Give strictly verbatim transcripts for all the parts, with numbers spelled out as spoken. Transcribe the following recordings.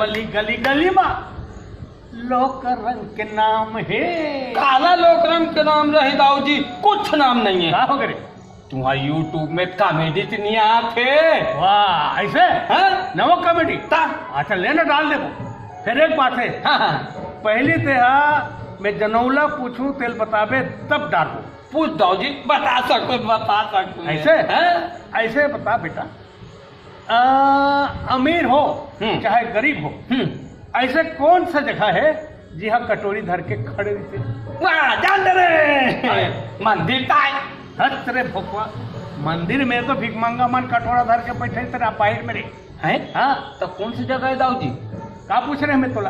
गली गली गली मा लोक रंग के नाम हे। काला लोक रंग के नाम रहे दाऊ जी, कुछ नाम नहीं है। का हो गे रे? तुम्हारा YouTube में comedy तो नहीं आते? वाह, ऐसे? हाँ? नवा comedy? ता? अच्छा, लेना डाल देबो। फिर एक बात है। हाँ, हाँ। पहली ते हा, मैं जनौला पूछूं, तेल बताबे, तब डालबो। पूछ दाऊ जी, बता सकूं, बता सकूं। ऐसे? हाँ? ऐसे बता बेटा, आ, अमीर हो, हम्म। चाहे गरीब हो, हम्म। ऐसे कौन सा जगह है, जिहां कटोरी धर के खड़े रहिथे? वाह, जान दे रे। अरे। मंदिर ताय। हट रे भोकवा, मंदिर में तो भिखमंगा मन कटोरा धर के बैठे तेरा बाहर में रे। हैं? हाँ। तो कौन सी जगह है दाऊ जी? का पूछ रहे मैं तोला?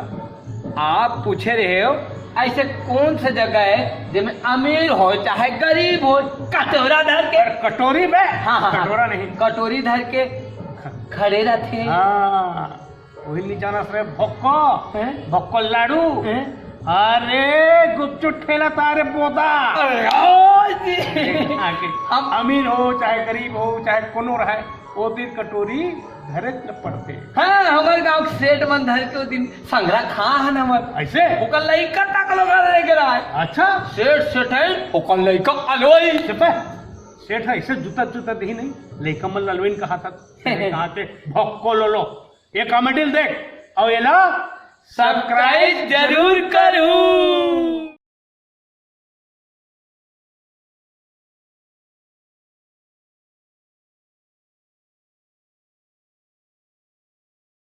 आप पूछे रहे हो, ऐसे कौन सा जगह है जेमे अमीर हो चाहे गरीब हो, कटोरा धर के? अरे कटोरी बे? हाँ, हाँ, हाँ। कटोरा नहीं। कटोरी धर के खड़े रहते हैं। हाँ, वही नहीं जाना सरे भक्को, हैं? भक्को लाडू। हैं? अरे गुपचुप ठेला तारे बोदा। अरे, ओ जी। आके हम अमीर हो चाहे गरीब हो चाहे कोनो रहे, ओ दिन कटोरी धरे ल पड़ते। हाँ, हमर गांव के सेठ मन धर के ओ दिन संघरा खा हन हमर। ऐसे? ओकर लइका तक लो घर लेके रहा है। अच्छा? सेठ, सेठ है, ओकर लइका अलवई। सेठ है, सेठ है, ऐसे जूता, जूता दही नहीं, लइका मन ललवइन कहा था। कहा थे, भक्को लो लो। ये comedy ल देख, अउ एला subscribe जरूर करू।